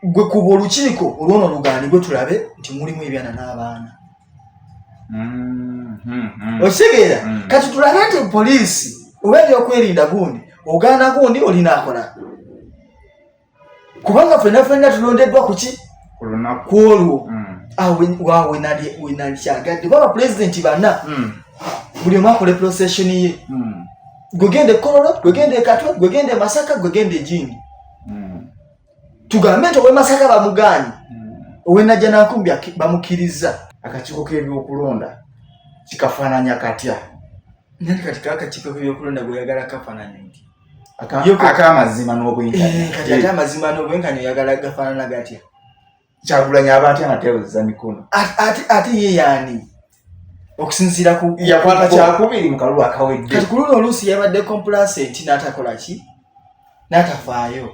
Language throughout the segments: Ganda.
Gwe kuba olukiiko olwono lugaanibwe, tulabe nti mulimu ebyana n'abaana. Okitegeera? Kati tulabe nti poliisi oba ebyokwerinda gundi ogaana, gundi olina akola, kubanga fenna fenna tulondeddwa kuki? Ku lunaku. Ku olwo. Awo wawe wenandikyagadde kuba bapulezidenti bana, buli omu akole procession ye. Gwe genda e Kololo, gwe genda e Katwe, gwe genda e Masaka, gwe genda egindi. Tugambe nti owe Masaka bamugaanyi, owe Najjanankumbi bamukkiriza. Akakiiko k'ebyokulonda kikafaananya katya? Nani kati kakakiiko k'ebyokulonda gweyagala kafaananya nti Ak'amazima n'obwenkanya. Eh, kati ate amazima n'obwenkanya oyagala gafaanana gatya? Kyagulanyi aba atya nga teweza mikono? Ate ye yaani okusinziira ku Yakwata kyakubiri mu kalulu akawedde. Kati ku luno oluusi yabadde complacent n'atakola ki, n'atafaayo.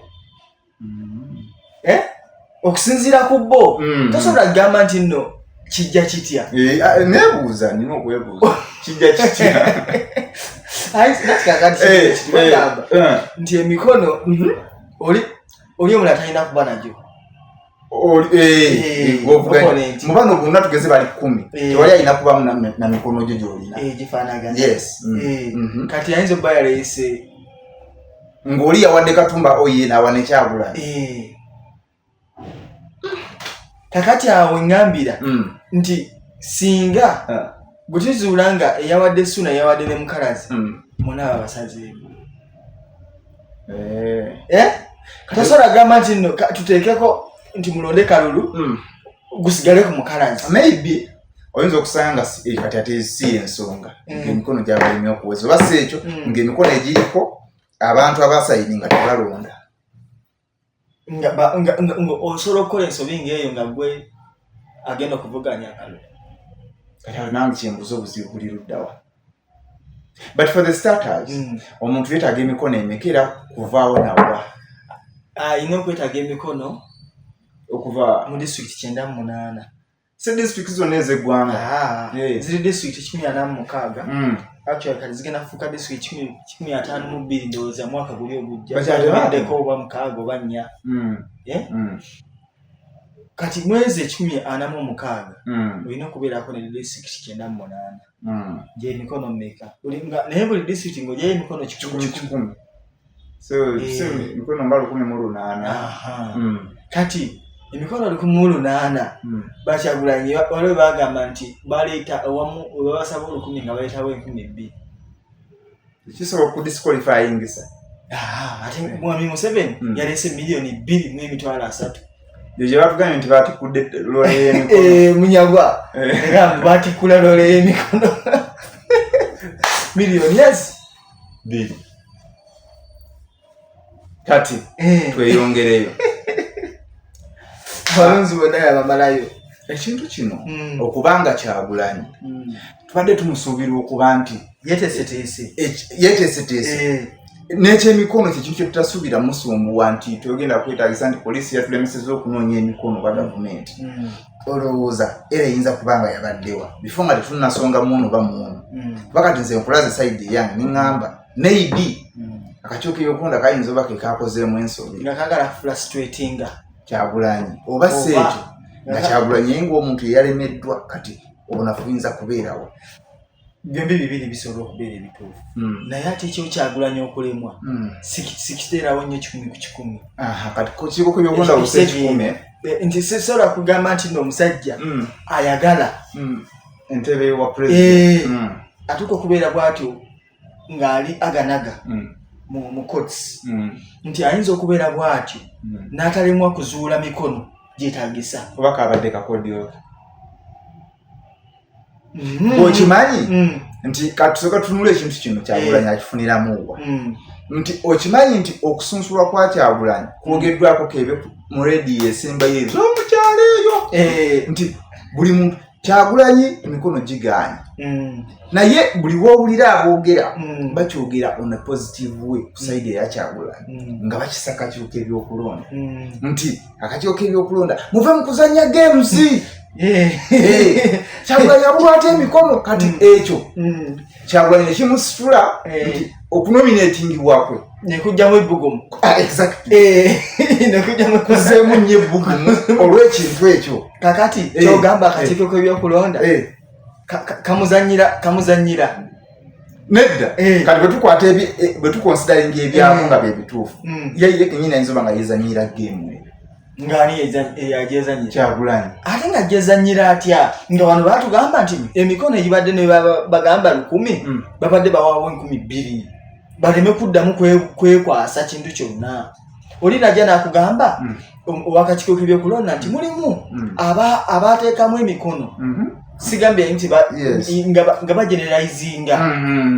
Eh? Okusinziira ku bo, tosobola kugamba nti nno kijja kitya. Eh, ah, nebuuza, nina okwebuuza kijja kitya. Ayi, nati kakati bagamba nti emikono oli omulala talina kuba nagyo. Ng'ovuganya. Opponent. Mu bano bonna tugeze bali 10, tewali alina kubamu na mikono gyo gy'olina. Gifaanagana. Yes. Kati ayinza okuba yaleese Ng'oli yawadde Katumba oye n'awa ne Kyagulanyi. Kakati awo ŋŋambira nti singa bwe tuzuula nga eyawadde Suna yawadde ne Mukalazi, muna abo abasazeemu. Eh? Tosobola kugamba nti nno tuteekeko nti mulonde kalulu gusigale ku Mukalazi. Maybe oyinza okusanga nga kati ate si ensonga ng'emikono gyabalemye okuweza, oba si ekyo, ng'emikono egiriko abantu abasayini nga tebalonda. Nga osobola okukola ensobi ng'eyo nga gwe agenda okuvuganya akalulu? Kati awo nange kyembuza, obuzibu buli luddawa? But for the starters, omuntu yeetaaga emikono emeka era kuvaawo nawa? Alina okwetaaga emikono okuva mu disitulikiti 98. Si district zonna ez'eggwanga? Ah, ziri disitulikiti 146. Actually kati zigenda kufuuka disitulikiti 152, ndowooza mwaka guli ogujja. Bakyatema? Baddeko oba mukaaga oba nnya. Eh? Kati mwezi 146, olina okubeerako ne disitulikiti 98. Gyemikono mmeka? Naye buli disitulikiti ng'ogyayo emikono 100 1,000 1,000. 1,000. So so emikono nga 1800. Aha. Kati emikono 1800, Bakyagulanyi waliwo bagamba nti baleeta awamu we babasaba 1000 nga baleetawo 2000. Kisobola okudisqualifyingisa. Aha, ate mwami Museveni yaleese 2,300,000. Gye gye batugambye nti batikudde loole y'emikono. Eh, Munyagwa era batikkula loole y'emikono miliyoni, yes. 2. Kati tweyongereyo. Abalonzi bonna yabamalayo. Ekintu kino, okubanga Kyagulanyi tubadde tumusuubira okuba nti yeteeseteese. Yeteeseteese n'ekyemikono, kyekintu kyetutasuubira musumbuwa nti twegenda kwetagisa nti poliisi yatulemeseza okunoonya emikono oba gavumenti. Olowooza era eyinza kuba nga yabaddewa before nga tetunnasonga muono oba muono? Kuba kati nze nkulaze side eyange, neŋŋamba maybe akakiiko k'ebyokulonda kayinza oba ke kakozeemu ensobi nga kagala frustratinga Kyagulanyi, oba si Oba. ekyo nga Kyagulanyi ye ngaomuntu eyalemeddwa, kati obunafu buyinza kubeerawo. Byombi bibiri bisobola okubeera ebituufu, naye ate ekyo Kyagulanyi okulemwa sikiteerawo nnyo 100%. Aha, kati kukiiko k'ebyokulonda busa ekikumi. Eh, nti sisobola kugamba nti nno omusajja ayagala entebe wa president. Atuuka okubeera bw'atyo ng'ali aganaga mu courts, nti ayinza okubeera bw'atyo n'atalemwa kuzuula mikono gyetagisa. Oba kabadde kakodyo? Okimanyi nti katusooka tutunula ekintu kino, Kyagulanyi akifuniramuwa? Nti okimanyi nti okusunsulwa kwa Kyagulanyi kwogeddwako kebe mu rediyo esembayo ez'omukyalo eyo, nti buli muntu Kyagulanyi emikono gigaanye, naye buli woowulira aboogera bakyogera on a positive way ku side eya Kyagulanyi, nga bakisa akakiiko k'ebyokulonda nti akakiiko k'ebyokulonda muve mu kuzanya games. Kyagulanyi abulwa ate emikono. Kati ekyo Kyagulanyi nekimusitula nti okunominatingibwa kwe Nekujjamu ebbugumu. Ah, exactly. Nekujjamu. Kuzeemu nnyo ebbugumu olw'ekintu ekyo. Kakati kyogamba akakiiko k'ebyokulonda kamuzanyira, kamuzanyira. Nedda. Kati bwetukwata bwetuconsideringa ebyako nga byebituufu, ye kenyini ayinza oba nga yezanyira game eyo. Ngaani yagezanyira? Kyagulanyi. Ate nga gyezanyira atya nga bano batugamba nti emikono egibadde ne bagamba 1000, babadde bawawo 2000 baleme kuddamu kwekwasa kintu kyonna. Oli najja n'akugamba owakakiiko k'ebyokulonda nti mulimu abateekamu emikono, sigambye nti nga bageneralizinga,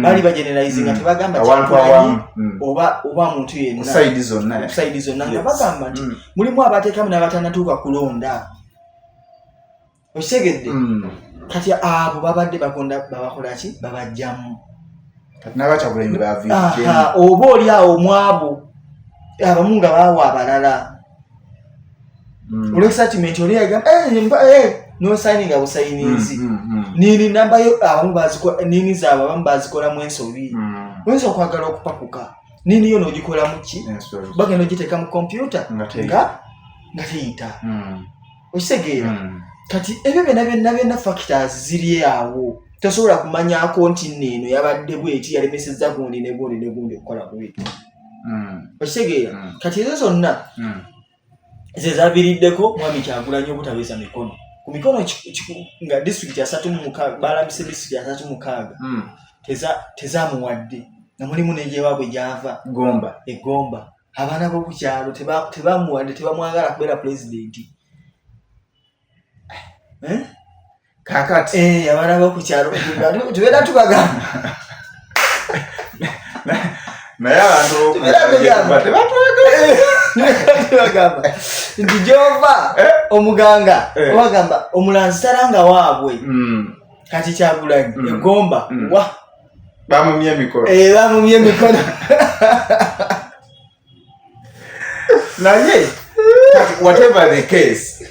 bali bageneralizinga, tebagamba Awantu Kyagulanyi awamu. oba muntu yenna. Ku side zonna. Ku side zonna, nga bagamba nti mulimu abateekamu n'abatanatuuka kulonda. Okitegedde? Kati abo babadde bakonda babakola ki? Babajjamu. Kati n'abakyagulanyi baviirijemu. Aha, oba oli awo mwabo abamu nga baawa abalala olw'excitement, oli yagamba, nosayininga busayinizi. Nini namba yo abamu bazikola, nini zaabwe abamu bazikolamu ensobi. Oyinza okwagala okupakuka nini yo n'ogikolamu ki? Ensobi. Bagenda ogiteeka mu kompyuta Nga teyita. nga teyita. Okitegeera? Kati ebyo byonna byonna byonna factors ziri awo, tosobola kumanyako nti nno eno yabadde bweti, yalemesezza gundi ne gundi ne gundi okukola bweti. Okitegeera? Kati ezo zonna ze zaviiriddeko mwami Kyagulanyi obutaweza mikono ku mikono nga disitulikiti 36, balambise disitulikiti 36 tezamuwadde, nga mulimu negyewaabwe gyava. Gomba. Egomba abaana b'okukyalo tebamuwadde, tebamwagala kubeera pulezidenti. Eh? Kakati Abaana b'okukyalo tubeera tubagamba. Naye abantu Tubeera tugamba. tebatwagala. Tubagamba nti gyova omuganga obagamba omulanzi talanga waabwe. Kati Kyagulanyi egomba wa bamumye emikono. Bamumye emikono. Naye kati whatever the case,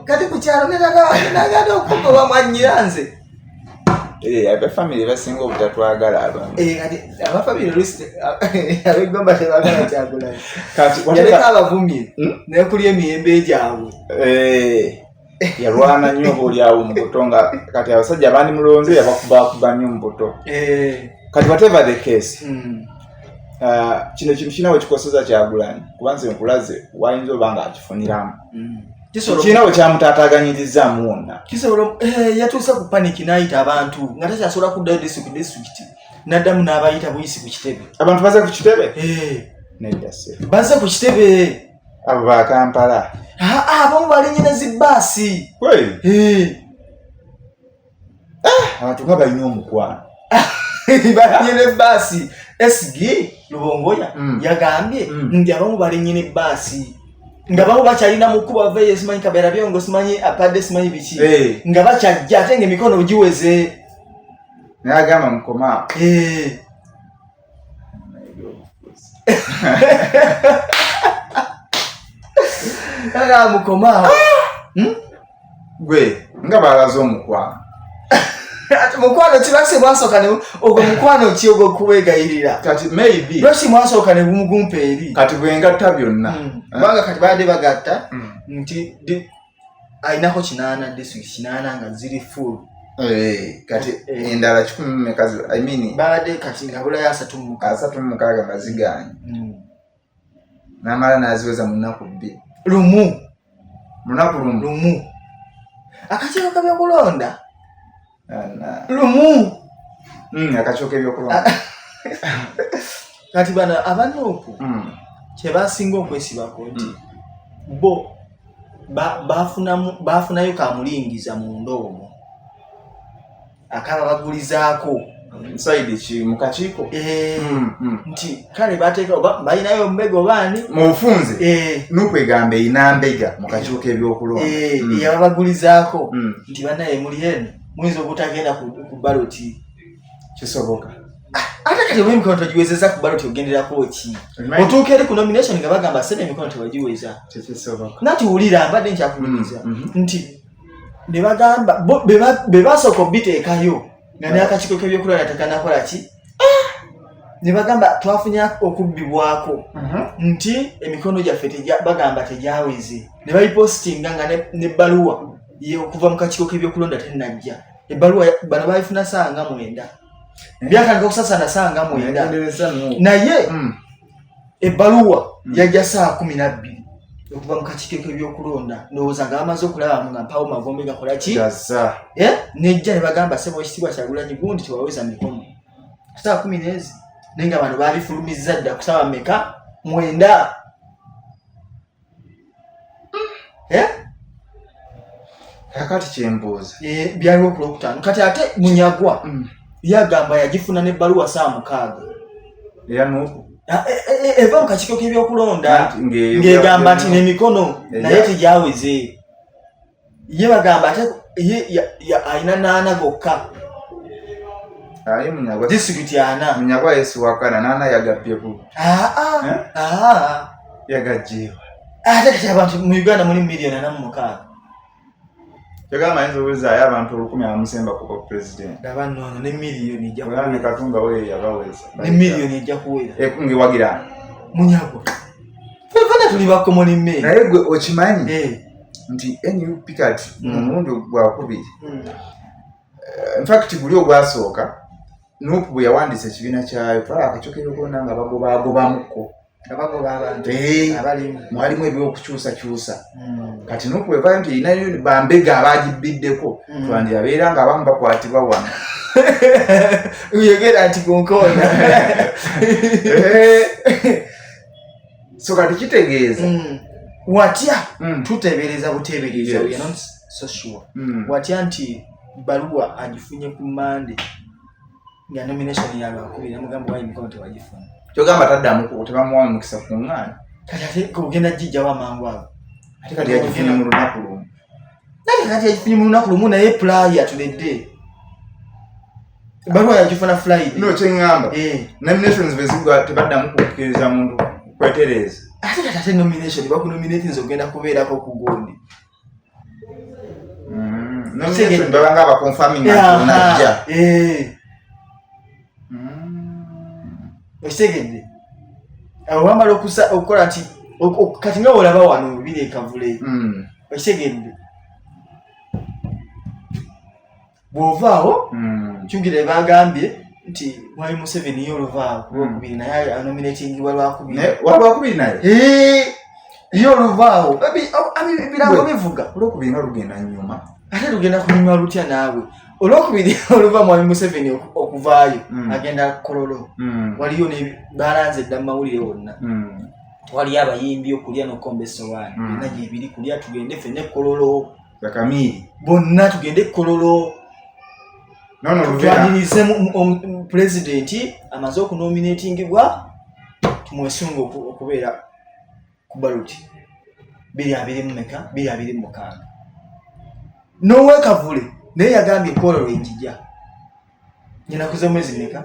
kati ku kyalo nagenda okugoba mwanyira nze. Abafamily basinga obutatwagala abamu. Kati abafamily oluusi abegomba tebagala Kyagulanyi. Kati yaleka abavumye naye kulya emiyembe gyabwe. Yalwana nnyo oba oliawo mu buto, nga kati abasajja bandimulonze yabakubakuba nnyo mu buto. Kati whatever the case, kino kintu kirina we kikoseza Kyagulanyi, kuba nze nkulaze wayinza oba nga akifuniramu. Kirina we kyamutaataaganyirizzaamu wonna. Kisobola yatuuse ku panic n'ayita abantu nga takyasobola kuddayo district district, n'addamu n'abayita buyisi ku kitebe. Abantu baze ku kitebe? Nedda se. Baze ku kitebe. Abo ba Kampala. Abamu balinye ne zibbaasi. Kweli? Abantu nga balina omukwano. Balinye ne bbaasi. SG Lubongoya yagambye nti abamu balinye ne bbaasi nga bamu bakyalina mu kkubo baveeyo, simanyi Kabeera Byongo, simanyi Apadde, simanyi biki, nga bakyajja ate ng'emikono giweze. Naye agamba mukoma. Agamba mukoma. Gwe nga balaze omukwano. Ati mukwano ki lwaki mwasooka ne ogwo mukwano ki ogwo kubeegayirira? Kati maybe lwaki mwasooka ne gumugumpa eri? Kati bwe ngatta byonna. Kubanga kati babadde bagatta nti ayinako 8, district 8 nga ziri full. Kati endala kikumi mu meka I mean, babadde kati nga bulayo 36. 36 nga zigaanye. N'amala n'aziweza mu nnaku 2. Lumu. Lunaku lumu. Lumu. Akakiiko k'ebyokulonda. Ana. Lumu. Akakiiko k'ebyokulonda. Kati bano abanuupu kye basinga okwesibako nti bo bafunayo kamulingiza munda omwo akaba bagulizaako. Side ki, mu kakiiko? Nti kale bateeka oba balinayo mbega oba ani? Mu bufunze n'okwegamba erina mbega mu kakiiko k'ebyokulonda. Yababagulizaako nti bannaye muli eno muyinza obutagenda ku baloti. Kisoboka. Ate kati oba emikono togiwezeza ku baloti ogenderako ki? Otuuka eri ku nomination nga bagamba sente emikono tebagiweza. Tekisoboka. Nati wulira, mbadde nkyakunyumiza nti ne bagamba bo be basooka obiteekayo nga n'akakiiko k'ebyokulonda tekanakola ki? Ne bagamba twafunye okubbibwako nti emikono gyaffe bagamba tegyaweze, ne babipositinga nga n'ebbaluwa okuva mu kakiiko k'ebyokulonda tennajja. Ebbaluwa bano bayifuna saa nga 9, byatandika okusasaana saa nga 9, naye ebbaluwa yajja saa 12 okuva mu kakiiko k'ebyokulonda. Ndowooza nga bamaze okulabamu nga mpawo magombe gakola ki, nejja ne bagamba, "Ssebo, ekitiibwa Kyagulanyi, gundi tewaweza mikono saa 10 n'ezi," naye nga bano babifulumizza dda kusaba meka? 9. Eh? Kakati kyembuuza, Byaliwo ku Lwokutaano. Kati ate Munyagwa yagamba yagifuna n'ebbaluwa saa 6. Era nuku Eva mu kakiiko k'ebyokulonda ng'egamba nti n'emikono naye tegyaweze. Ye bagamba ate ye alina naana gokka. Aye Munyagwa, Disitulikiti 40. Munyagwa yesiwakana naana yagabbye ku Aa. Aa. Yagajjeewa? Ate kati abantu mu Uganda muli miliyoni 46. Kyogamba ayinza obuzaayo abantu 1000 abamusemba ku bwa pulezidenti. Laba nnono ne miliyoni ejja Olaba ne kuwera. Katumba we yabaweza. Ne miliyoni ejja kuwera. Ngewagira Munyagwa, fefana tuli ba common men. Naye gwe okimanyi nti NUP kati omulundi gwakubiri, infact guli ogwasooka, NUP bwe yawandiisa ekibiina kyayo, twala akakiiko k'ebyokulonda nga bagobaagobamuko. Nga bagoba abantu abalimu. Mwalimu ebyokukyusakyusa. Kati NUP bwevayo nti erinayo bambega abagibbiddeko, twandiabeera nga abamu bakwatibwa wano. Uyogera nti ku nkoona. So kati kitegeeza Watya tuteebereza buteebereza, we are not so sure, watya nti baluwa agifunye ku Mande nga nomination ya Lwakubiri, namugamba, "Wayi emikono tewagifuna?" Kyogamba taddamu, tebamuwa mukisa kuŋŋaana. Kati ate kugenda gijjawo amangu ago? Ate kati yagifunye mu lunaku lumu. Naye kati yagifunye mu lunaku lumu, naye prior to the day baluwa yagifuna Friday. No, kyeŋŋamba, nominations bwe zigwa tebaddamu kukkiriza muntu kwetereeza. Ate kati ate nomination bakunominate nze ogenda kubeerako ku gundi. Nomination babanga abaconfirming nti onajja. Okitegedde? Awo bamala okukola nti kati nga olaba wano biri ekavule. Okitegedde? Bw'ovaawo, kyugira bagambye nti Mwami Museveni ye oluvaawo ku Lwokubiri, naye anominatingibwa Lwakubiri. Walwakubiri naye? Ye oluvaawo ebirango bivuga. Olwokubiri nga lugenda nyuma. Ate lugenda kunyuma lutya naawe? Olwokubiri oluva Mwami Museveni okuvaayo, agenda Kololo. Waliyo balanze dda mu mawulire wonna, waliyo abayimbi okulya n'okukomba essowaani, byonna gyebiri kulya, tugende ffenna ekololo. Bakamiiri. Bonna tugende ekololo. Nono Luvera. Twanirize pulezidenti amaze okunominatingibwa, tumwesunga okubeera ku ballot biri abiri mu meka? 2026. N'owekavule naye yagambye Kololo enjija nyenakuze mwezi meka?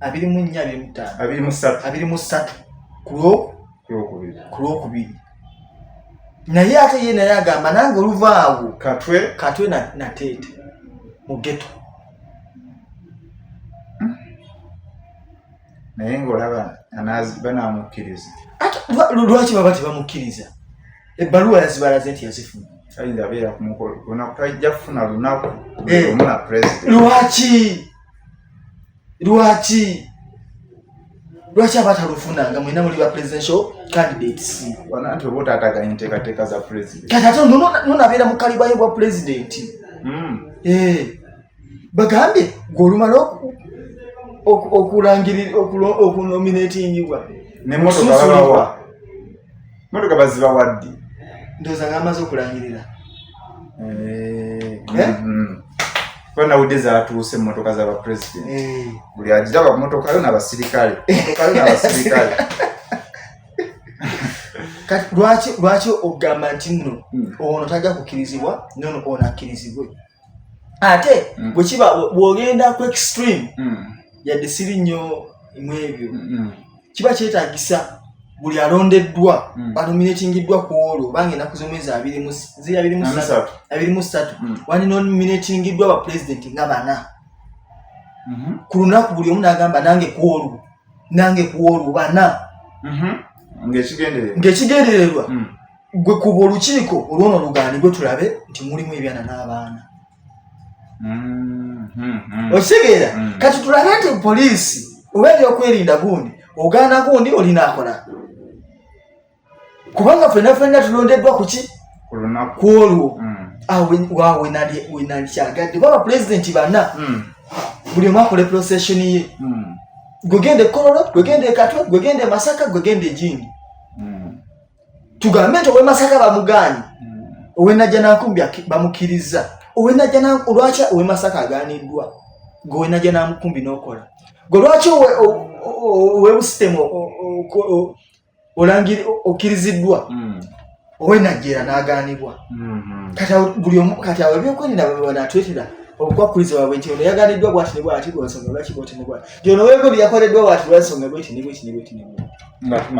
24, 25? 23. 23 Lwokubiri. Ku Lwokubiri. Naye ate ye naye agamba nange oluvaawo Katwe. Katwe Nateete mu ghetto. Naye ng'olaba banaamukkiriza? Ate lwaki baba tebamukkiriza? Ebbaluwa yazibalaze nti yazifuna. Ayinza abeera ku mukolo lunaku, tajja kufuna lunaku lumu na president. Lwaki aba talufuna nga mwena muli ba presidential candidates? Wana nti oba otaataganya enteekateeka za president. Kati ate nonabeera mu kalibayo bwa pulezidenti. Bagambye gweolumala okulangirira okunominatingibwa. N'emmotoka babawa, motoka bazibawa ddi? Ndowooza nga amaze okulangirira. Eh? Eh? Kuba nawudde zatuuse emmotoka z'abapulezidenti. Buli agiraba ku motoka yo n'abasirikale, motoka yo n'abasirikale. Kati lwaki ogamba nti nno ono tajja kukkirizibwa, nono ono akkirizibwe? Ate bwe kiba bw'ogenda ku extreme, yadde siri nnyo mu ebyo, kiba kyetaagisa buli alondeddwa, anominatingiddwa ku olwo, obanga ennaku z'omwezi abiri mu ziri 23, 3. 23, wandinominatingiddwa bapulezidenti nga bana ku lunaku, buli omu n'agamba nange ku olwo. Nange kuwolwo bana. Ng'ekigendererwa Gwe kuba olukiiko olwono lugaanibwe, tulabe nti mulimu ebyana n'abaana. Okitegeera? Kati tulabe nti poliisi oba ebyokwerinda gundi ogaana gundi olina akola, kubanga fenna fenna tulondeddwa kuki? Ku lunaku. Ku olwo. Awo waawe wenandikyagadde kuba bapulezidenti bana, buli omu akola procession ye. Gwe genda e Kololo, gwe genda e Katwe, gwe genda e Masaka, gwe genda egindi. Tugambe nti ow'e Masaka bamugaanyi, ow'e Najjanankumbi bamukkiriza. Lwaki ow'e Masaka agaaniddwa, gwe ow'e Najjanankumbi n'okola? Gwe lwaki ow'e Busitemu okkiriziddwa, ow'e Najjeera n'agaanibwa? Kati awo buli omu, kati awo ebyokwerinda banaatwetera obukwakkulizo bwabwe nti ono yaganiddwa bwati ne bwati lwansonga lwaki bwati ne bwati, nti ono wegondi yakoleddwa bwati lwansonga bweti ne bweti ne bweti ne bweti. Nga tuma